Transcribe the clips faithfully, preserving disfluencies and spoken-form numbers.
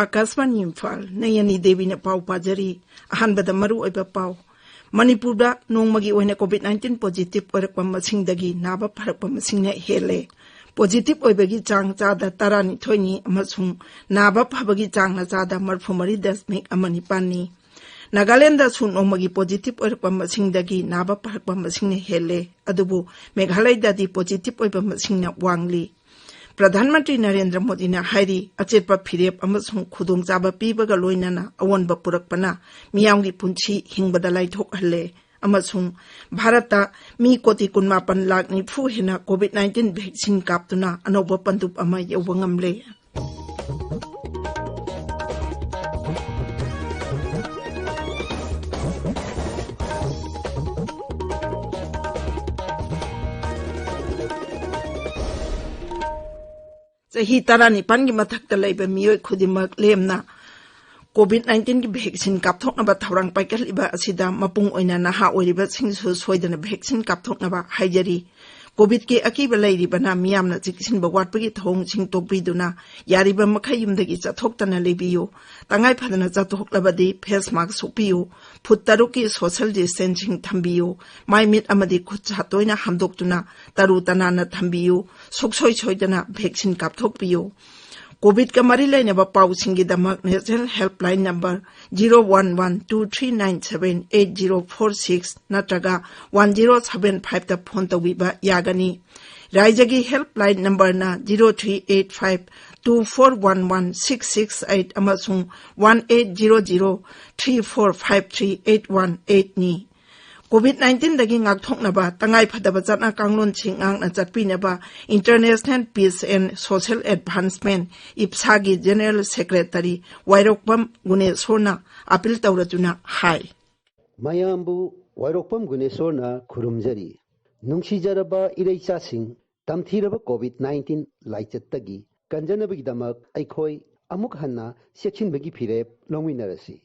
ꯑꯥꯀꯥꯁꯕꯥꯅꯤ ꯏꯝꯐꯥꯜ, ꯅꯌꯅꯤ ꯗꯦꯕꯤꯅ ꯄꯥꯎ ꯄꯥꯖꯔꯤ꯫ ꯑꯍꯥꯟꯕꯗ ꯃꯔꯨ ꯑꯣꯏꯕ ꯄꯥꯎ꯫ ꯃꯅꯤꯄꯨꯔꯗ ꯅꯣꯡꯃꯒꯤ ꯑꯣꯏꯅ COVID nineteen positive ꯑꯣꯏꯔꯛꯄ ꯃꯁꯤꯡꯗꯒꯤ ꯅꯥꯕ ꯐꯔꯛꯄ ꯃꯁꯤꯡꯅ ꯍꯦꯜꯂꯦ꯫ Positive ꯑꯣꯏꯕꯒꯤ ꯆꯥꯡ ꯆꯥꯗ ꯇꯔꯥꯅꯤꯊꯣꯏꯅꯤ ꯑꯃꯁꯨꯡ ꯅꯥꯕ ꯐꯕꯒꯤ ꯆꯥꯡꯅ ꯆꯥꯗ ꯃꯔꯤꯐꯨ ꯃꯔꯤ ꯗꯁꯃꯤꯛ ꯑꯃ ꯅꯤꯄꯥꯟꯅꯤ꯫ ꯅꯥꯒꯥꯂꯦꯟꯗꯁꯨ ꯅꯣꯡꯃꯒꯤ positive ꯑꯣꯏꯔꯛꯄ ꯃꯁꯤꯡꯗꯒꯤ ꯅꯥꯕ ꯐꯔꯛꯄ ꯃꯁꯤꯡꯅ ꯍꯦꯜꯂꯦ꯫ ꯑꯗꯨꯕꯨ ꯃꯦꯘꯥꯂꯌꯗꯗꯤ positive ꯑꯣꯏꯕ ꯃꯁꯤꯡꯅ ꯋꯥꯡꯂꯤ꯫ ꯄ꯭ꯔꯙꯥꯟ ꯃꯟꯇ꯭ꯔꯤ ꯅꯔꯦꯟꯗ꯭ꯔ ꯃꯣꯗꯤꯅ ꯍꯥꯏꯔꯤ, ꯑꯆꯦꯠꯄ ꯐꯤꯔꯦꯞ ꯑꯃꯁꯨꯡ ꯈꯨꯗꯣꯡꯆꯥꯕ ꯄꯤꯕꯒ ꯂꯣꯏꯅꯅ ꯑꯑꯣꯟꯕ ꯄꯨꯔꯛꯄꯅ ꯃꯤꯌꯥꯝꯒꯤ ꯄꯨꯟꯁꯤ ꯍꯤꯡꯕꯗ ꯂꯥꯏꯊꯣꯛꯍꯜꯂꯦ ꯑꯃꯁꯨꯡ ꯚꯥꯔꯠꯇ ꯃꯤ ꯀꯣꯇꯤ ꯀꯨꯟꯃꯥꯄꯟ ꯂꯥꯈ ꯅꯤꯐꯨ ꯍꯦꯟꯅ COVID nineteen vaccine ꯀꯥꯞꯇꯨꯅ ꯑꯅꯧꯕ ꯄꯟꯗꯨꯞ ꯑꯃ ꯌꯧꯕ ꯉꯝꯂꯦ꯫ ꯆꯍꯤ ꯇꯔꯥꯅꯤꯄꯥꯟꯒꯤ ꯃꯊꯛꯇ ꯂꯩꯕ ꯃꯤꯑꯣꯏ ꯈꯨꯗꯤꯡꯃꯛ ꯂꯦꯝꯅ COVID nineteenꯒꯤ vaccine ꯀꯥꯞꯊꯣꯛꯅꯕ ꯊꯧꯔꯥꯡ ꯄꯥꯏꯈꯠꯂꯤꯕ ꯑꯁꯤꯗ ꯃꯄꯨꯡ ꯑꯣꯏꯅ ꯅꯍꯥ ꯑꯣꯏꯔꯤꯕꯁꯤꯡꯁꯨ ꯁꯣꯏꯗꯅ vaccine ꯀꯥꯞꯊꯣꯛꯅꯕ ꯍꯥꯏꯖꯔꯤ꯫ COVIDꯀꯤ ꯑꯀꯤꯕ ꯂꯩꯔꯤꯕꯅ ꯃꯤꯌꯥꯝꯅ ꯆꯦꯛꯁꯤꯟꯕ ꯋꯥꯠꯄꯒꯤ ꯊꯧꯑꯣꯡꯁꯤꯡ ꯇꯣꯛꯄꯤꯗꯨꯅ ꯌꯥꯔꯤꯕ ꯃꯈꯩ ꯌꯨꯝꯗꯒꯤ ꯆꯠꯊꯣꯛꯇꯅ ꯂꯩꯕꯤꯌꯨ꯫ ꯇꯉꯥꯏ ꯐꯗꯅ ꯆꯠꯊꯣꯛꯂꯕꯗꯤ face mask ꯎꯞꯄꯤꯌꯨ꯫ ꯐꯨꯠ ꯇꯔꯨꯛꯀꯤ social distancing ꯊꯝꯕꯤꯌꯨ꯫ ꯃꯥꯏ ꯃꯤꯠ ꯑꯃꯗꯤ ꯈꯨꯠ ꯁꯥ ꯇꯣꯏꯅ ꯍꯥꯝꯗꯣꯛꯇꯨꯅ ꯇꯔꯨ ꯇꯅꯥꯟꯅ ꯊꯝꯕꯤꯌꯨ꯫ ꯁꯨꯡꯁꯣꯏ ꯁꯣꯏꯗꯅ vaccine ꯀꯥꯞꯊꯣꯛꯄꯤꯌꯨ꯫ COVIDꯀ ꯃꯔꯤ ꯂꯩꯅꯕ ꯄꯥꯎꯁꯤꯡꯒꯤꯗꯃꯛ National Helpline number zero one one two three nine seven eight zero four six ꯅꯠꯇ꯭ꯔꯒ one zero seven fiveꯇ phone ꯇꯧꯕꯤꯕ ꯌꯥꯒꯅꯤ꯫ ꯔꯥꯏꯖ꯭ꯌꯒꯤ helpline numberꯅ zero three eight five two four one one six six eight ꯑꯃꯁꯨꯡ one eight zero zero three four five three eight one eightꯅꯤ꯫ COVID nineteenꯗꯒꯤ ꯉꯥꯛꯊꯣꯛꯅꯕ ꯇꯉꯥꯏ ꯐꯗꯕ ꯆꯠꯅ ꯀꯥꯡꯂꯣꯟꯁꯤꯡ ꯉꯥꯛꯅ ꯆꯠꯄꯤꯅꯕ International Peace and Social Advancement, IPSAꯒꯤ General Secretary ꯋꯥꯏꯔꯣꯛꯄꯝ ꯒꯨꯅꯦꯁꯣꯔꯅ appeal ꯇꯧꯔꯗꯨꯅ ꯍꯥꯏ꯫ ꯃꯌꯥꯝꯕꯨ ꯋꯥꯏꯔꯣꯛꯄꯝ ꯒꯨꯅꯦꯁꯣꯔꯅ ꯈꯨꯔꯨꯝꯖꯔꯤ꯫ ꯅꯨꯡꯁꯤꯖꯔꯕ ꯏꯔꯩꯆꯥꯁꯤꯡ, ꯇꯝꯊꯤꯔꯕ COVID nineteen ꯂꯥꯏꯆꯠꯇꯒꯤ ꯀꯟꯖꯅꯕꯒꯤꯗꯃꯛ ꯑꯩꯈꯣꯏ ꯑꯃꯨꯛ ꯍꯟꯅ ꯆꯦꯛꯁꯤꯟꯕꯒꯤ ꯐꯤꯔꯦꯞ ꯂꯧꯃꯤꯟꯅꯔꯁꯤ꯫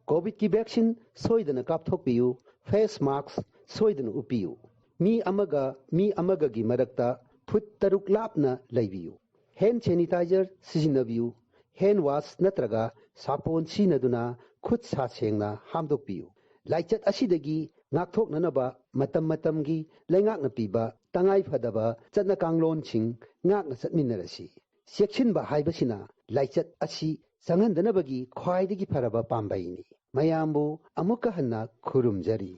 ꯀꯣꯚꯤꯗꯀꯤ ꯚꯦꯛꯁꯤꯟ ꯁꯣꯏꯗꯅ ꯀꯥꯞꯊꯣꯛꯄꯤꯌꯨ꯫ ꯐꯦꯁ ꯃꯥꯁꯛ ꯁꯣꯏꯗꯅ ꯎꯞꯄꯤꯌꯨ꯫ ꯃꯤ ꯑꯃꯒ ꯃꯤ ꯑꯃꯒꯒꯤ ꯃꯔꯛꯇ ꯐꯨꯠ ꯇꯔꯨꯛ ꯂꯥꯞꯅ ꯂꯩꯕꯤꯌꯨ꯫ ꯍꯦꯟ ꯁꯦꯅꯤꯇꯥꯏꯖꯔ ꯁꯤꯖꯤꯟꯅꯕꯤꯌꯨ꯫ ꯍꯦꯟ ꯋꯥꯁ ꯅꯠꯇ꯭ꯔꯒ ꯁꯥꯄꯣꯟ ꯁꯤꯖꯤꯟꯅꯗꯨꯅ ꯈꯨꯠ ꯁꯥ ꯁꯦꯡꯅ ꯍꯥꯝꯗꯣꯛꯄꯤꯌꯨ꯫ ꯂꯥꯏꯆꯠ ꯑꯁꯤꯗꯒꯤ ꯉꯥꯛꯊꯣꯛꯅꯅꯕ ꯃꯇꯝ ꯃꯇꯝꯒꯤ ꯂꯩꯉꯥꯛꯅ ꯄꯤꯕ ꯇꯉꯥꯏ ꯐꯗꯕ ꯆꯠꯅ ꯀꯥꯡꯂꯣꯟꯁꯤꯡ ꯉꯥꯛꯅ ꯆꯠꯃꯤꯟꯅꯔꯁꯤ꯫ ꯆꯦꯛꯁꯤꯟꯕ ꯍꯥꯏꯕꯁꯤꯅ ꯂꯥꯏꯆꯠ ꯑꯁꯤ ꯆꯪꯍꯟꯗꯅꯕꯒꯤ ꯈ꯭ꯋꯥꯏꯗꯒꯤ ꯐꯔꯕ ꯄꯥꯝꯕꯩꯅꯤ꯫ ꯃꯌꯥꯝꯕꯨ ꯑꯃꯨꯛꯀ ꯍꯟꯅ ꯈꯨꯔꯨꯝꯖꯔꯤ꯫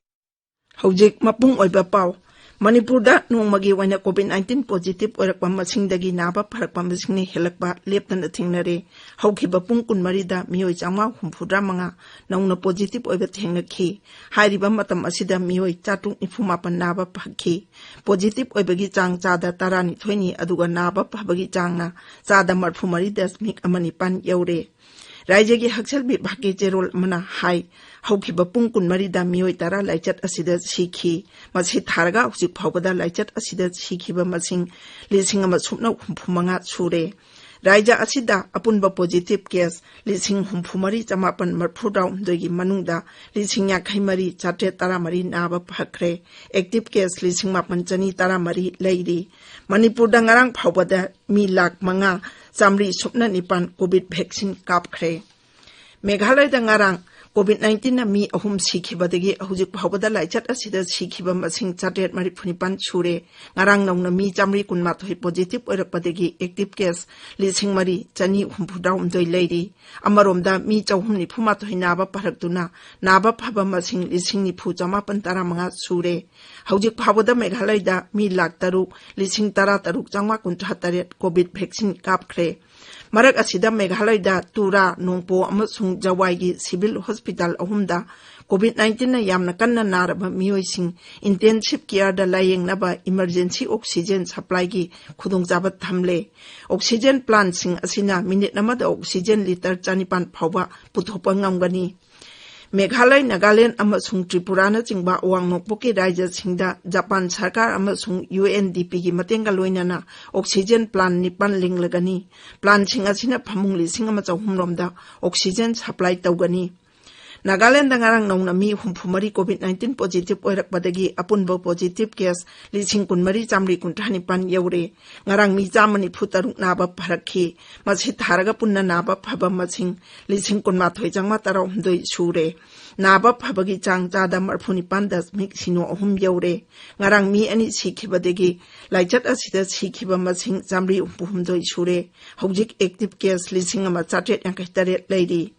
ꯍꯧꯖꯤꯛ ꯃꯄꯨꯡ ꯑꯣꯏꯕ ꯄꯥꯎ꯫ ꯃꯅꯤꯄꯨꯔꯗ ꯅꯣꯡꯃꯒꯤ ꯑꯣꯏꯅ ꯀꯣꯚꯤꯗ ꯅꯥꯏꯟꯇꯤꯟ ꯄꯣꯖꯤꯇꯤꯚ ꯑꯣꯏꯔꯛꯄ ꯃꯁꯤꯡꯗꯒꯤ ꯅꯥꯕ ꯐꯔꯛꯄ ꯃꯁꯤꯡꯅ ꯍꯦꯜꯂꯛꯄ ꯂꯦꯞꯇꯅ ꯊꯦꯡꯅꯔꯦ꯫ ꯍꯧꯈꯤꯕ ꯄꯨꯡ ꯀꯨꯟꯃꯔꯤꯗ ꯃꯤꯑꯣꯏ ꯆꯥꯝꯃꯉꯥ ꯍꯨꯝꯐꯨꯇꯔꯥ ꯃꯉꯥ ꯅꯧꯅ ꯄꯣꯖꯤꯇꯤꯚ ꯑꯣꯏꯕ ꯊꯦꯡꯅꯈꯤ꯫ ꯍꯥꯏꯔꯤꯕ ꯃꯇꯝ ꯑꯁꯤꯗ ꯃꯤꯑꯣꯏ ꯆꯥꯇ꯭ꯔꯨꯛ ꯅꯤꯐꯨ ꯃꯥꯄꯟ ꯅꯥꯕ ꯐꯈꯤ꯫ ꯄꯣꯖꯤꯇꯤꯚ ꯑꯣꯏꯕꯒꯤ ꯆꯥꯡ ꯆꯥꯗ ꯇꯔꯥꯅꯤꯊꯣꯏꯅꯤ, ꯑꯗꯨꯒ ꯅꯥꯕ ꯐꯕꯒꯤ ꯆꯥꯡꯅ ꯆꯥꯗ ꯃꯔꯤꯐꯨ ꯃꯔꯤ ꯗꯁꯃꯤꯛ ꯑꯃ ꯅꯤꯄꯥꯟ ꯌꯧꯔꯦ꯫ ꯔꯥꯏꯖ꯭ꯌꯒꯤ ꯍꯛꯁꯦꯜ ꯕꯤꯚꯥꯒꯀꯤ ꯆꯦꯔꯣꯜ ꯑꯃꯅ ꯍꯥꯏ, ꯍꯧꯈꯤꯕ ꯄꯨꯡ ꯀꯨꯟꯃꯔꯤꯗ ꯃꯤꯑꯣꯏ ꯇꯔꯥ ꯂꯥꯏꯆꯠ ꯑꯁꯤꯗ ꯁꯤꯈꯤ꯫ ꯃꯁꯤ ꯊꯥꯔꯒ ꯍꯧꯖꯤꯛ ꯐꯥꯎꯕꯗ ꯂꯥꯏꯆꯠ ꯑꯁꯤꯗ ꯁꯤꯈꯤꯕ ꯃꯁꯤꯡ ꯂꯤꯁꯤꯡ ꯑꯃ ꯁꯨꯞꯅ ꯍꯨꯝꯐꯨ ꯃꯉꯥ ꯁꯨꯔꯦ꯫ ꯔꯥꯏꯖ꯭ꯌ ꯑꯁꯤꯗ ꯑꯄꯨꯟꯕ ꯄꯣꯖꯤꯇꯤꯚ ꯀꯦꯁ ꯂꯤꯁꯤꯡ ꯍꯨꯝꯐꯨ ꯃꯔꯤ ꯆꯃꯥꯄꯟ ꯃꯔꯤꯐꯨ ꯇꯔꯥꯍꯨꯝꯗꯣꯏꯒꯤ ꯃꯅꯨꯡꯗ ꯂꯤꯁꯤꯡ ꯌꯥꯡꯈꯩ ꯃꯔꯤ ꯆꯥꯇ꯭ꯔꯦꯠ ꯇꯔꯥꯃꯔꯤ ꯅꯥꯕ ꯐꯈ꯭ꯔꯦ꯫ ꯑꯦꯛꯇꯤꯚ ꯀꯦꯁ ꯂꯤꯁꯤꯡ ꯃꯥꯄꯟ ꯆꯅꯤ ꯇꯔꯥꯃꯔꯤ ꯂꯩꯔꯤ꯫ ꯃꯅꯤꯄꯨꯔꯗ ꯉꯔꯥꯡ ꯐꯥꯎꯕꯗ ꯃꯤ ꯂꯥꯈ ꯃꯉꯥ ꯆꯥꯃꯔꯤ ꯁꯨꯞꯅ ꯅꯤꯄꯥꯟ ꯀꯣꯚꯤꯗ ꯚꯦꯛꯁꯤꯟ ꯀꯥꯞꯈ꯭ꯔꯦ꯫ ꯃꯦꯘꯥꯂꯌꯗ ꯉꯔꯥꯡ ꯀꯣꯚꯤꯗ ꯅꯥꯏꯟꯇꯤꯟꯅ ꯃꯤ ꯑꯍꯨꯝ ꯁꯤꯈꯤꯕꯗꯒꯤ ꯍꯧꯖꯤꯛ ꯐꯥꯎꯕꯗ ꯂꯥꯏꯆꯠ ꯑꯁꯤꯗ ꯁꯤꯈꯤꯕ ꯃꯁꯤꯡ ꯆꯥꯇ꯭ꯔꯦꯠ ꯃꯔꯤꯐꯨ ꯅꯤꯄꯥꯟ ꯁꯨꯔꯦ꯫ ꯉꯔꯥꯡ ꯅꯧꯅ ꯃꯤ ꯆꯥꯃꯔꯤ ꯀꯨꯟꯃꯥꯊꯣꯏ ꯄꯣꯖꯤꯇꯤꯚ ꯑꯣꯏꯔꯛꯄꯗꯒꯤ ꯑꯦꯛꯇꯤꯚ ꯀꯦꯁ ꯂꯤꯁꯤꯡ ꯃꯔꯤ ꯆꯅꯤ ꯍꯨꯝꯐꯨꯇꯔꯥꯍꯨꯝꯗꯣꯏ ꯂꯩꯔꯤ꯫ ꯑꯃꯔꯣꯝꯗ ꯃꯤ ꯆꯍꯨꯝ ꯅꯤꯐꯨ ꯃꯥꯊꯣꯏ ꯅꯥꯕ ꯐꯔꯛꯇꯨꯅ ꯅꯥꯕ ꯐꯕ ꯃꯁꯤꯡ ꯂꯤꯁꯤꯡ ꯅꯤꯐꯨ ꯆꯃꯥꯄꯟ ꯇꯔꯥꯃꯉꯥ ꯁꯨꯔꯦ꯫ ꯍꯧꯖꯤꯛ ꯐꯥꯎꯕꯗ ꯃꯦꯘꯥꯂꯌꯗ ꯃꯤ ꯂꯥꯈ ꯇꯔꯨꯛ ꯂꯤꯁꯤꯡ ꯇꯔꯥ ꯇꯔꯨꯛ ꯆꯥꯝꯃꯉꯥ ꯀꯨꯟꯊ꯭ꯔꯥ ꯇꯔꯦꯠ ꯀꯣꯚꯤꯗ ꯚꯦꯛꯁꯤꯟ ꯀꯥꯞꯈ꯭ꯔꯦ꯫ ꯃꯔꯛ ꯑꯁꯤꯗ ꯃꯦꯘꯥꯂꯌꯗ ꯇꯨꯔꯥ, ꯅꯣꯡꯄꯣ ꯑꯃꯁꯨꯡ ꯖꯋꯥꯏꯒꯤ ꯁꯤꯚꯤꯜ ꯍꯣꯁꯄꯤꯇꯥꯜ ꯑꯍꯨꯝꯗ ꯀꯣꯚꯤꯗ ꯅꯥꯏꯟꯇꯤꯟꯅ ꯌꯥꯝꯅ ꯀꯟꯅ ꯅꯥꯔꯕ ꯃꯤꯑꯣꯏꯁꯤꯡ ꯏꯟꯇꯦꯟꯁꯤꯚ ꯀꯦꯌꯔꯗ ꯂꯥꯌꯦꯡꯅꯕ ꯏꯃꯔꯖꯦꯟꯁꯤ ꯑꯣꯛꯁꯤꯖꯦꯟ ꯁꯄ꯭ꯂꯥꯏꯒꯤ ꯈꯨꯗꯣꯡꯆꯥꯕ ꯊꯝꯂꯦ꯫ ꯑꯣꯛꯁꯤꯖꯦꯟ ꯄ꯭ꯂꯥꯟꯠꯁꯤꯡ ꯑꯁꯤꯅ ꯃꯤꯅꯤꯠ ꯑꯃꯗ ꯑꯣꯛꯁꯤꯖꯦꯟ ꯂꯤꯇꯔ ꯆꯅꯤꯄꯥꯟ ꯐꯥꯎꯕ ꯄꯨꯊꯣꯛꯄ ꯉꯝꯒꯅꯤ꯫ ꯃꯦꯘꯥꯂꯌ, ꯅꯥꯒꯥꯂꯦꯟꯗ ꯑꯃꯁꯨꯡ ꯇ꯭ꯔꯤꯄꯨꯔꯥꯅꯆꯤꯡꯕ ꯑꯋꯥꯡ ꯅꯣꯡꯄꯣꯛꯀꯤ ꯔꯥꯖ꯭ꯌꯁꯤꯡꯗ ꯖꯄꯥꯟ ꯁꯔꯀꯥꯔ ꯑꯃꯁꯨꯡ UNDPꯒꯤ ꯃꯇꯦꯡꯒ ꯂꯣꯏꯅꯅ oxygen plant ꯅꯤꯄꯥꯟ ꯂꯤꯡꯂꯒꯅꯤ꯫ Plantꯁꯤꯡ ꯑꯁꯤꯅ ꯐꯃꯨꯡ ꯂꯤꯁꯤꯡ ꯑꯃ ꯆꯍꯨꯝ ꯔꯣꯝꯗ oxygen supply ꯇꯧꯒꯅꯤ꯫ ꯅꯥꯒꯥꯂꯦꯟꯗ ꯉꯔꯥꯡ ꯅꯧꯅ ꯃꯤ ꯍꯨꯝꯐꯨ ꯃꯔꯤ COVID nineteen positive ꯑꯣꯏꯔꯛꯄꯗꯒꯤ ꯑꯄꯨꯟꯕ positive case ꯂꯤꯁꯤꯡ ꯀꯨꯟꯃꯔꯤ ꯆꯥꯃꯔꯤ ꯀꯨꯟꯊ꯭ꯔꯥ ꯅꯤꯄꯥꯟ ꯌꯧꯔꯦ꯫ ꯉꯔꯥꯡ ꯃꯤ ꯆꯥꯝꯃ ꯅꯤꯐꯨ ꯇꯔꯨꯛ ꯅꯥꯕ ꯐꯔꯛꯈꯤ꯫ ꯃꯁꯤ ꯊꯥꯔꯒ ꯄꯨꯟꯅ ꯅꯥꯕ ꯐꯕ ꯃꯁꯤꯡ ꯂꯤꯁꯤꯡ ꯀꯨꯟꯃꯥꯊꯣꯏ ꯆꯥꯝꯃꯉꯥ ꯇꯔꯥꯍꯨꯝꯗꯣꯏ ꯁꯨꯔꯦ꯫ ꯅꯥꯕ ꯐꯕꯒꯤ ꯆꯥꯡ ꯆꯥꯗ ꯃꯔꯤꯐꯨ ꯅꯤꯄꯥꯟ ꯗꯁꯃꯤꯛ ꯁꯤꯅꯣ ꯑꯍꯨꯝ ꯌꯧꯔꯦ꯫ ꯉꯔꯥꯡ ꯃꯤ ꯑꯅꯤ ꯁꯤꯈꯤꯕꯗꯒꯤ ꯂꯥꯏꯆꯠ ꯑꯁꯤꯗ ꯁꯤꯈꯤꯕ ꯃꯁꯤꯡ ꯆꯥꯃꯔꯤ ꯍꯨꯝꯐꯨ ꯍꯨꯝꯗꯣꯏ ꯁꯨꯔꯦ꯫ ꯍꯧꯖꯤꯛ active case ꯂꯤꯁꯤꯡ ꯑꯃ ꯆꯥꯇ꯭ꯔꯦꯠ ꯌꯥꯡꯈꯩ ꯇꯔꯦꯠ ꯂꯩꯔꯤ꯫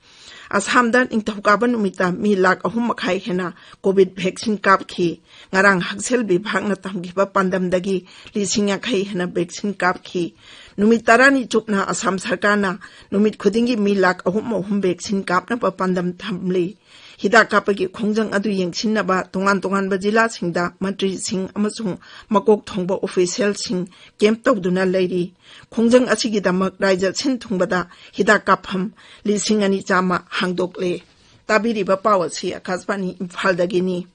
ꯑꯁꯥꯝꯗ ꯅꯤꯡꯊꯧꯀꯥꯕ ꯅꯨꯃꯤꯠꯇ ꯃꯤ ꯂꯥꯈ ꯑꯍꯨꯝ ꯃꯈꯥꯏ ꯍꯦꯟꯅ COVID vaccine ꯀꯥꯞꯈꯤ꯫ ꯉꯔꯥꯡ ꯍꯛꯁꯦꯜ ꯕꯤꯚꯥꯒꯅ ꯊꯝꯈꯤꯕ ꯄꯥꯟꯗꯝꯗꯒꯤ ꯂꯤꯁꯤꯡ ꯌꯥꯡꯈꯩ ꯍꯦꯟꯅ vaccine ꯀꯥꯞꯈꯤ꯫ ꯅꯨꯃꯤꯠ ꯇꯔꯥꯅꯤ ꯆꯨꯞꯅ ꯑꯁꯥꯝ ꯁꯔꯀꯥꯔꯅ ꯅꯨꯃꯤꯠ ꯈꯨꯗꯤꯡꯒꯤ ꯃꯤ ꯂꯥꯈ ꯑꯍꯨꯝ ꯑꯍꯨꯝ vaccine ꯀꯥꯞꯅꯕ ꯄꯥꯟꯗꯝ ꯊꯝꯂꯤ꯫ ꯍꯤꯗꯥꯛ ꯀꯥꯞꯄꯒꯤ ꯈꯣꯡꯖꯪ ꯑꯗꯨ ꯌꯦꯡꯁꯤꯟꯅꯕ ꯇꯣꯉꯥꯟ ꯇꯣꯉꯥꯟꯕ ꯖꯤꯂꯥꯁꯤꯡꯗ ꯃꯟꯇ꯭ꯔꯤꯁꯤꯡ ꯑꯃꯁꯨꯡ ꯃꯀꯣꯛ ꯊꯣꯡꯕ officialꯁꯤꯡ camp ꯇꯧꯗꯨꯅ ꯂꯩꯔꯤ꯫ ꯈꯣꯡꯖꯪ ꯑꯁꯤꯒꯤꯗꯃꯛ ꯔꯥꯖ꯭ꯌ ꯁꯤꯟ ꯊꯨꯡꯕꯗ ꯍꯤꯗꯥꯛ ꯀꯥꯞꯐꯝ ꯂꯤꯁꯤꯡ ꯑꯅꯤ ꯆꯥꯝꯃ ꯍꯥꯡꯗꯣꯛꯂꯦ꯫ ꯇꯥꯕꯤꯔꯤꯕ ꯄꯥꯎ ꯑꯁꯤ ꯑꯥꯀꯥꯁꯕꯥꯅꯤ ꯏꯝꯐꯥꯜꯗꯒꯤꯅꯤ꯫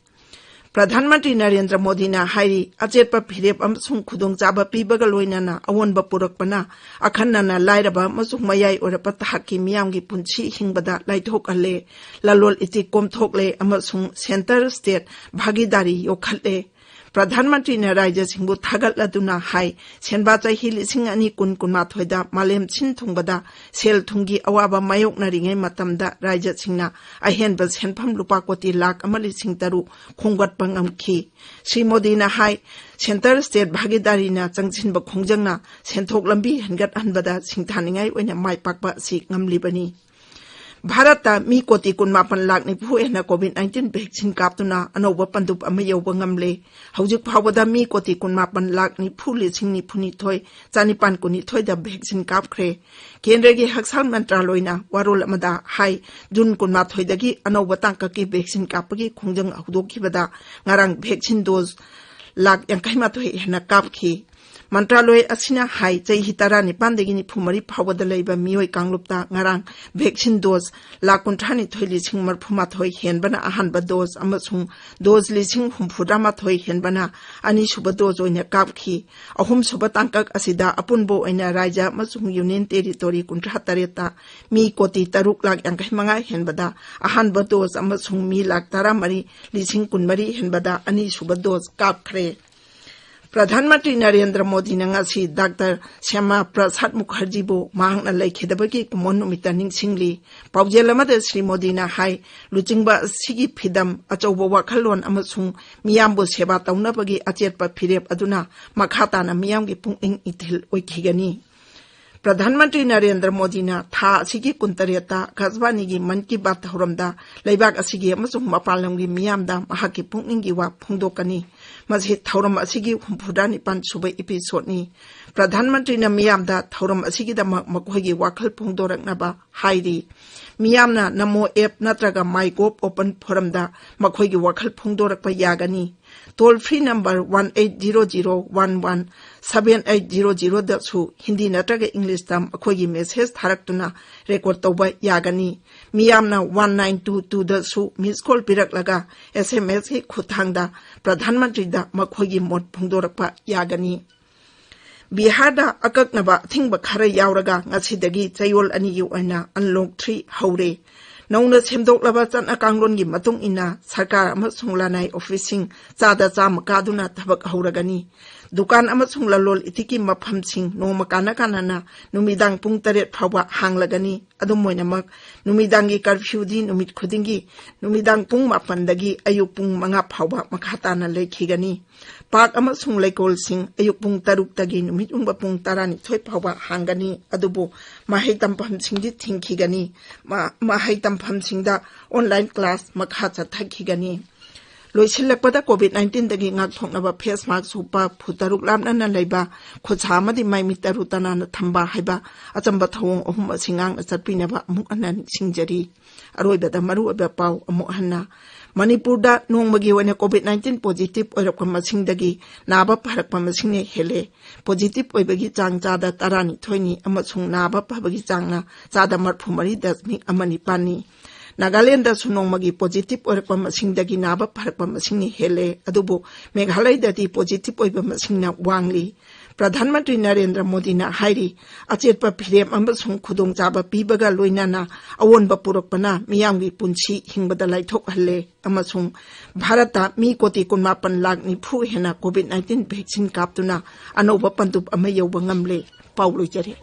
ꯄ꯭ꯔꯙꯥꯟ ꯃꯟꯇ꯭ꯔꯤ ꯅꯔꯦꯟꯗ꯭ꯔ ꯃꯣꯗꯤꯅ ꯍꯥꯏꯔꯤ, ꯑꯆꯦꯠꯄ ꯐꯤꯔꯦꯞ ꯑꯃꯁꯨꯡ ꯈꯨꯗꯣꯡꯆꯥꯕ ꯄꯤꯕꯒ ꯂꯣꯏꯅꯅ ꯑꯑꯣꯟꯕ ꯄꯨꯔꯛꯄꯅ ꯑꯈꯟꯅꯅ ꯂꯥꯏꯔꯕ ꯑꯃꯁꯨꯡ ꯃꯌꯥꯏ ꯑꯣꯏꯔꯞꯄ ꯊꯥꯛꯀꯤ ꯃꯤꯌꯥꯝꯒꯤ ꯄꯨꯟꯁꯤ ꯍꯤꯡꯕꯗ ꯂꯥꯏꯊꯣꯛꯍꯜꯂꯦ꯫ ꯂꯂꯣꯟ ꯏꯇꯤꯛ ꯀꯣꯝꯊꯣꯛꯂꯦ ꯑꯃꯁꯨꯡ centre state ꯚꯥꯒꯤꯗꯥꯔꯤ ꯌꯣꯛꯈꯠꯂꯦ꯫ ꯄ꯭ꯔꯙꯥꯟ ꯃꯟꯇ꯭ꯔꯤꯅ ꯔꯥꯖ꯭ꯌꯁꯤꯡꯕꯨ ꯊꯥꯒꯠꯂꯗꯨꯅ ꯍꯥꯏ, ꯁꯦꯟꯕꯥ ꯆꯍꯤ ꯂꯤꯁꯤꯡ ꯑꯅꯤ ꯀꯨꯟ ꯀꯨꯟꯃꯥꯊꯣꯏꯗ ꯃꯥꯂꯦꯝ ꯁꯤꯟ ꯊꯨꯡꯕꯗ ꯁꯦꯜ ꯊꯨꯝꯒꯤ ꯑꯋꯥꯕ ꯃꯥꯌꯣꯛꯅꯔꯤꯉꯩ ꯃꯇꯝꯗ ꯔꯥꯖ꯭ꯌꯁꯤꯡꯅ ꯑꯍꯦꯟꯕ ꯁꯦꯟꯐꯝ ꯂꯨꯄꯥ ꯀꯣꯇꯤ ꯂꯥꯈ ꯑꯃ ꯂꯤꯁꯤꯡ ꯇꯔꯨꯛ ꯈꯣꯝꯒꯠꯄ ꯉꯝꯈꯤ꯫ ꯁ꯭ꯔꯤ ꯃꯣꯗꯤꯅ ꯍꯥꯏ, centre state ꯚꯥꯒꯤꯗꯥꯔꯤꯅ ꯆꯪꯁꯤꯟꯕ ꯈꯣꯡꯖꯪꯅ ꯁꯦꯟꯊꯣꯛ ꯂꯝꯕꯤ ꯍꯦꯟꯒꯠꯍꯟꯕꯗ ꯁꯤꯡꯊꯥꯅꯤꯡꯉꯥꯏ ꯑꯣꯏꯅ ꯃꯥꯏ ꯄꯥꯛꯄ ꯑꯁꯤ ꯉꯝꯂꯤꯕꯅꯤ꯫ ꯚꯥꯔꯠꯇ ꯃꯤ ꯀꯣꯇꯤ ꯀꯨꯟꯃꯥꯄꯟ ꯂꯥꯈ ꯅꯤꯐꯨ ꯍꯦꯟꯅ COVID nineteen vaccine ꯀꯥꯞꯇꯨꯅ ꯑꯅꯧꯕ ꯄꯟꯗꯨꯞ ꯑꯃ ꯌꯧꯕ ꯉꯝꯂꯦ꯫ ꯍꯧꯖꯤꯛ ꯐꯥꯎꯕꯗ ꯃꯤ ꯀꯣꯇꯤ ꯀꯨꯟꯃꯥꯄꯟ ꯂꯥꯈ ꯅꯤꯐꯨ ꯂꯤꯁꯤꯡ ꯅꯤꯐꯨꯅꯤꯊꯣꯏ ꯆꯥꯅꯤꯄꯥꯟ ꯀꯨꯟꯅꯤꯊꯣꯏꯗ vaccine ꯀꯥꯞꯈ꯭ꯔꯦ꯫ ꯀꯦꯟꯗ꯭ꯔꯒꯤ ꯍꯛꯁꯦꯜ ꯃꯟꯇ꯭ꯔꯥꯂꯣꯏꯅ ꯋꯥꯔꯣꯜ ꯑꯃꯗ ꯍꯥꯏ, ꯖꯨꯟ ꯀꯨꯟꯃꯥꯊꯣꯏꯗꯒꯤ ꯑꯅꯧꯕ ꯇꯥꯡꯀꯛꯀꯤ vaccine ꯀꯥꯞꯄꯒꯤ ꯈꯣꯡꯖꯪ ꯍꯧꯗꯣꯛꯈꯤꯕꯗ ꯉꯔꯥꯡ vaccine dose ꯂꯥꯈ ꯌꯥꯡꯈꯩ ꯃꯥꯊꯣꯏ ꯍꯦꯟꯅ ꯀꯥꯞꯈꯤ꯫ ꯃꯟꯇ꯭ꯔꯥꯂꯣꯏ ꯑꯁꯤꯅ ꯍꯥꯏ, ꯆꯍꯤ ꯇꯔꯥꯅꯤꯄꯥꯟꯗꯒꯤ ꯅꯤꯐꯨ ꯃꯔꯤ ꯐꯥꯎꯕꯗ ꯂꯩꯕ ꯃꯤꯑꯣꯏ ꯀꯥꯡꯂꯨꯞꯇ ꯉꯔꯥꯡ vaccine dose ꯂꯥꯈ ꯀꯨꯟꯊ꯭ꯔꯥꯅꯤꯊꯣꯏ ꯂꯤꯁꯤꯡ ꯃꯔꯤꯐꯨꯃꯥꯊꯣꯏ ꯍꯦꯟꯕꯅ ꯑꯍꯥꯟꯕ dose ꯑꯃꯁꯨꯡ dose ꯂꯤꯁꯤꯡ ꯍꯨꯝꯐꯨꯇꯔꯥꯃꯥꯊꯣꯏ ꯍꯦꯟꯕꯅ ꯑꯅꯤꯁꯨꯕ dose ꯑꯣꯏꯅ ꯀꯥꯞꯈꯤ꯫ ꯑꯍꯨꯝꯁꯨꯕ ꯇꯥꯡꯀꯛ ꯑꯁꯤꯗ ꯑꯄꯨꯟꯕ ꯑꯣꯏꯅ ꯔꯥꯖ꯭ꯌ ꯑꯃꯁꯨꯡ Union Territory ꯀꯨꯟꯊ꯭ꯔꯥ ꯇꯔꯦꯠꯇ ꯃꯤ ꯀꯣꯇꯤ ꯇꯔꯨꯛ ꯂꯥꯈ ꯌꯥꯡꯈꯩ ꯃꯉꯥ ꯍꯦꯟꯕꯗ ꯑꯍꯥꯟꯕ dose ꯑꯃꯁꯨꯡ ꯃꯤ ꯂꯥꯈ ꯇꯔꯥꯃꯔꯤ ꯂꯤꯁꯤꯡ ꯀꯨꯟꯃꯔꯤ ꯍꯦꯟꯕꯗ ꯑꯅꯤꯁꯨꯕ dose ꯀꯥꯞꯈ꯭ꯔꯦ꯫ ꯄ꯭ꯔꯙꯥꯟ ꯃꯟꯇ꯭ꯔꯤ ꯅꯔꯦꯟꯗ꯭ꯔ ꯃꯣꯗꯤꯅ ꯉꯁꯤ ꯗꯥꯛꯇꯔ ꯁ꯭ꯌꯥꯃꯥ ꯄ꯭ꯔꯁꯥꯗ ꯃꯨꯈꯔꯖꯤꯕꯨ ꯃꯍꯥꯛꯅ ꯂꯩꯈꯤꯗꯕꯒꯤ ꯀꯨꯝꯑꯣꯟ ꯅꯨꯃꯤꯠꯇ ꯅꯤꯡꯁꯤꯡꯂꯤ꯫ ꯄꯥꯎꯖꯦꯜ ꯑꯃꯗ ꯁ꯭ꯔꯤ ꯃꯣꯗꯤꯅ ꯍꯥꯏ, ꯂꯨꯆꯤꯡꯕ ꯑꯁꯤꯒꯤ ꯐꯤꯗꯝ, ꯑꯆꯧꯕ ꯋꯥꯈꯜꯂꯣꯟ ꯑꯃꯁꯨꯡ ꯃꯤꯌꯥꯝꯕꯨ ꯁꯦꯕꯥ ꯇꯧꯅꯕꯒꯤ ꯑꯆꯦꯠꯄ ꯐꯤꯔꯦꯞ ꯑꯗꯨꯅ ꯃꯈꯥ ꯇꯥꯅ ꯃꯤꯌꯥꯝꯒꯤ ꯄꯨꯛꯅꯤꯡ ꯏꯊꯤꯜ ꯑꯣꯏꯈꯤꯒꯅꯤ꯫ ꯄ꯭ꯔꯙꯥꯟ ꯃꯟꯇ꯭ꯔꯤ ꯅꯔꯦꯟꯗ꯭ꯔ ꯃꯣꯗꯤꯅ ꯊꯥ ꯑꯁꯤꯒꯤ ꯀꯨꯟꯇꯔꯦꯠꯇ ꯑꯀꯥꯁꯕꯥꯅꯤꯒꯤ ꯃꯟ ꯀꯤ ꯕꯥꯠ ꯊꯧꯔꯝꯗ ꯂꯩꯕꯥꯛ ꯑꯁꯤꯒꯤ ꯑꯃꯁꯨꯡ ꯃꯄꯥꯟ ꯂꯝꯒꯤ ꯃꯤꯌꯥꯝꯗ ꯃꯍꯥꯛꯀꯤ ꯄꯨꯛꯅꯤꯡꯒꯤ ꯋꯥ ꯐꯣꯡꯗꯣꯛꯀꯅꯤ꯫ ꯃꯁꯤ ꯊꯧꯔꯝ ꯑꯁꯤꯒꯤ ꯍꯨꯝꯐꯨꯇꯔꯥꯅꯤꯄꯥꯟ ꯁꯨꯕ episodeꯅꯤ꯫ ꯄ꯭ꯔꯙꯥꯟ ꯃꯟꯇ꯭ꯔꯤꯅ ꯃꯤꯌꯥꯝꯗ ꯊꯧꯔꯝ ꯑꯁꯤꯒꯤꯗꯃꯛ ꯃꯈꯣꯏꯒꯤ ꯋꯥꯈꯜ ꯐꯣꯡꯗꯣꯔꯛꯅꯕ ꯍꯥꯏꯔꯤ꯫ ꯃꯤꯌꯥꯝꯅ ꯅꯃꯣ app ꯅꯠꯇ꯭ꯔꯒ MyGov open forumꯗ ꯃꯈꯣꯏꯒꯤ ꯋꯥꯈꯜ ꯐꯣꯡꯗꯣꯔꯛꯄ ꯌꯥꯒꯅꯤ꯫ Toll free number one eight zero zero one one seven eight zero zeroꯗꯁꯨ Hindi ꯅꯠꯇ꯭ꯔꯒ ꯏꯪꯂꯤꯁꯇ ꯃꯈꯣꯏꯒꯤ message ꯊꯥꯔꯛꯇꯨꯅ record ꯇꯧꯕ ꯌꯥꯒꯅꯤ꯫ ꯃꯤꯌꯥꯝꯅ one nine two twoꯗꯁꯨ miss call ꯄꯤꯔꯛꯂꯒ SMSꯀꯤ ꯈꯨꯠꯊꯥꯡꯗ ꯄ꯭ꯔꯙꯥꯟ ꯃꯟꯇ꯭ꯔꯤꯗ ꯃꯈꯣꯏꯒꯤ ꯃꯣꯠ ꯐꯣꯡꯗꯣꯔꯛꯄ ꯌꯥꯒꯅꯤ꯫ ꯕꯤꯍꯥꯔꯗ ꯑꯀꯛꯅꯕ ꯑꯊꯤꯡꯕ ꯈꯔ ꯌꯥꯎꯔꯒ ꯉꯁꯤꯗꯒꯤ ꯆꯌꯣꯜ ꯑꯅꯤꯒꯤ ꯑꯣꯏꯅ unlock three ꯍꯧꯔꯦ꯫ ꯅꯧꯅ ꯁꯦꯝꯗꯣꯛꯂꯕ ꯆꯠꯅ ꯀꯥꯡꯂꯣꯟꯒꯤ ꯃꯇꯨꯡ ꯏꯟꯅ ꯁꯔꯀꯥꯔ ꯑꯃꯁꯨꯡ ꯂꯅꯥꯏ officeꯁꯤꯡ ꯆꯥꯗ ꯆꯥꯝꯃ ꯀꯥꯗꯨꯅ ꯊꯕꯛ ꯍꯧꯔꯒꯅꯤ꯫ ꯗꯨꯀꯥꯟ ꯑꯃꯁꯨꯡ ꯂꯂꯣꯜ ꯏꯇꯤꯛꯀꯤ ꯃꯐꯝꯁꯤꯡ ꯅꯣꯡꯃ ꯀꯥꯟꯅ ꯀꯥꯟꯅꯅ ꯅꯨꯃꯤꯗꯥꯡ ꯄꯨꯡ ꯇꯔꯦꯠ ꯐꯥꯎꯕ ꯍꯥꯡꯂꯒꯅꯤ꯫ ꯑꯗꯨꯝ ꯑꯣꯏꯅꯃꯛ, ꯅꯨꯃꯤꯗꯥꯡꯒꯤ curfewꯗꯤ ꯅꯨꯃꯤꯠ ꯈꯨꯗꯤꯡꯒꯤ ꯅꯨꯃꯤꯗꯥꯡ ꯄꯨꯡ ꯃꯥꯄꯟꯗꯒꯤ ꯑꯌꯨꯛ ꯄꯨꯡ ꯃꯉꯥ ꯐꯥꯎꯕ ꯃꯈꯥ ꯇꯥꯅ ꯂꯩꯈꯤꯒꯅꯤ꯫ Park ꯑꯃꯁꯨꯡ ꯂꯩꯀꯣꯜꯁꯤꯡ ꯑꯌꯨꯛ ꯄꯨꯡ ꯇꯔꯨꯛꯇꯒꯤ ꯅꯨꯃꯤꯠ ꯌꯨꯡꯕ ꯄꯨꯡ ꯇꯔꯥꯅꯤꯊꯣꯏ ꯐꯥꯎꯕ ꯍꯥꯡꯒꯅꯤ, ꯑꯗꯨꯕꯨ ꯃꯍꯩ ꯇꯝꯐꯝꯁꯤꯡꯗꯤ ꯊꯤꯡꯈꯤꯒꯅꯤ꯫ ꯃ-, ꯃꯍꯩ ꯇꯝꯐꯝꯁꯤꯡꯗ online class ꯃꯈꯥ ꯆꯠꯊꯈꯤꯒꯅꯤ꯫ ꯂꯣꯏꯁꯤꯜꯂꯛꯄꯗ COVID nineteenꯗꯒꯤ ꯉꯥꯛꯊꯣꯛꯅꯕ face mask ꯎꯞꯄ, ꯐꯨꯠ ꯇꯔꯨꯛ ꯂꯥꯞꯅꯅ ꯂꯩꯕ, ꯈꯨꯠꯁꯥ ꯑꯃꯗꯤ ꯃꯥꯏꯃꯤꯠ ꯇꯔꯨ ꯇꯅꯥꯟꯅ ꯊꯝꯕ ꯍꯥꯏꯕ ꯑꯆꯝꯕ ꯊꯧꯑꯣꯡ ꯑꯍꯨꯝ ꯑꯁꯤ ꯉꯥꯛꯅ ꯆꯠꯄꯤꯅꯕ ꯑꯃꯨꯛ ꯍꯟꯅ ꯅꯤꯡꯁꯤꯡꯖꯔꯤ꯫ ꯑꯔꯣꯏꯕꯗ ꯃꯔꯨꯑꯣꯏꯕ ꯄꯥꯎ ꯑꯃꯨꯛ ꯍꯟꯅ꯫ ꯃꯅꯤꯄꯨꯔꯗ ꯅꯣꯡꯃꯒꯤ ꯑꯣꯏꯅ COVID nineteen positive ꯑꯣꯏꯔꯛꯄ ꯃꯁꯤꯡꯗꯒꯤ ꯅꯥꯕ ꯐꯔꯛꯄ ꯃꯁꯤꯡꯅ ꯍꯦꯜꯂꯦ꯫ Positive ꯑꯣꯏꯕꯒꯤ ꯆꯥꯡ ꯆꯥꯗ ꯇꯔꯥꯅꯤꯊꯣꯏꯅꯤ ꯑꯃꯁꯨꯡ ꯅꯥꯕ ꯐꯕꯒꯤ ꯆꯥꯡꯅ ꯆꯥꯗ ꯃꯔꯤꯐꯨ ꯃꯔꯤ ꯗꯁꯃꯤꯛ ꯑꯃ ꯅꯤꯄꯥꯟꯅꯤ꯫ ꯅꯥꯒꯥꯂꯦꯟꯗꯁꯨ ꯅꯣꯡꯃꯒꯤ positive ꯑꯣꯏꯔꯛꯄ ꯃꯁꯤꯡꯗꯒꯤ ꯅꯥꯕ ꯐꯔꯛꯄ ꯃꯁꯤꯡꯅ ꯍꯦꯜꯂꯦ, ꯑꯗꯨꯕꯨ ꯃꯦꯘꯥꯂꯌꯗꯗꯤ positive ꯑꯣꯏꯕ ꯃꯁꯤꯡꯅ ꯋꯥꯡꯂꯤ꯫ ꯄ꯭ꯔꯙꯥꯟ ꯃꯟꯇ꯭ꯔꯤ ꯅꯔꯦꯟꯗ꯭ꯔ ꯃꯣꯗꯤꯅ ꯍꯥꯏꯔꯤ, ꯑꯆꯦꯠꯄ ꯐꯤꯔꯦꯞ ꯑꯃꯁꯨꯡ ꯈꯨꯗꯣꯡꯆꯥꯕ ꯄꯤꯕꯒ ꯂꯣꯏꯅꯅ ꯑꯑꯣꯟꯕ ꯄꯨꯔꯛꯄꯅ ꯃꯤꯌꯥꯝꯒꯤ ꯄꯨꯟꯁꯤ ꯍꯤꯡꯕꯗ ꯂꯥꯏꯊꯣꯛꯍꯜꯂꯦ ꯑꯃꯁꯨꯡ ꯚꯥꯔꯠꯇ ꯃꯤ ꯀꯣꯇꯤ ꯀꯨꯟꯃꯥꯄꯟ ꯂꯥꯈ ꯅꯤꯐꯨ ꯍꯦꯟꯅ COVID nineteen vaccine ꯀꯥꯞꯇꯨꯅ ꯑꯅꯧꯕ ꯄꯟꯗꯨꯞ ꯑꯃ ꯌꯧꯕ ꯉꯝꯂꯦ꯫ ꯄꯥꯎ ꯂꯣꯏꯖꯔꯦ꯫